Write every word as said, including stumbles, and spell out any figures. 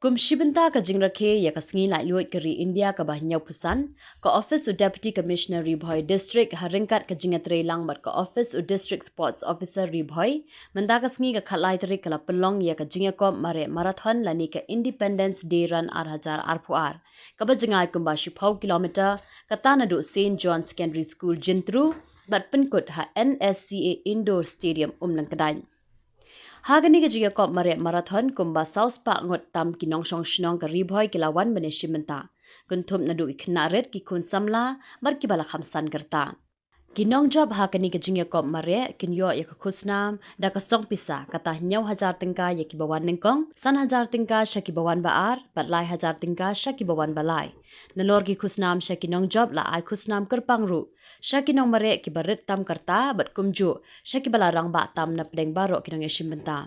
Kum shi bynta ka jingrakhe ïa ka sngi laitluid ka ri India kaba hynñiewphew san, ka Office u Deputy Commissioner Ri Bhoi District ha ryngkat ka jingïatreilang bad ka Office u District Sports Officer Ri Bhoi, mynta ka sngi ka khatlai tarik ka la pynlong ïa ka jingïakop mareh marathon lane ka Independence Day Run ar hajar arphew ar, kaba jngai kumba shiphew kilometer, kata naduh Saint John Secondary School Jyntru bad pynkut ha N S C A Indoor Stadium Umlyngkdaiñ. Ha kane ka jingïakop mareh marathon kumba saw spah ngut tam ki nongshong shnong ka Ri Bhoi ki la wan ban ïashim bynta, kynthup naduh ki khynnah rit, ki khun samla bad kiba la kham san ka rta. Ki nongjop ha kane ka jingïakop mareh kin ïoh ïa ka khusnam da ka song pisa, kata hynñiew hajar tyngka ïa kiba wan nyngkong, san hajar tyngka sha kiba wan ba ar bad lai hajar tyngka sha kiba wan ba lai. Nalor ki khusnam sha ki nongjop la ai khusnam kyrpang ruh sha ki nongmareh kiba rit tam ka rta bad kumjuh sha kiba la rangbah tam na pdeng baroh ki nongïashim bynta.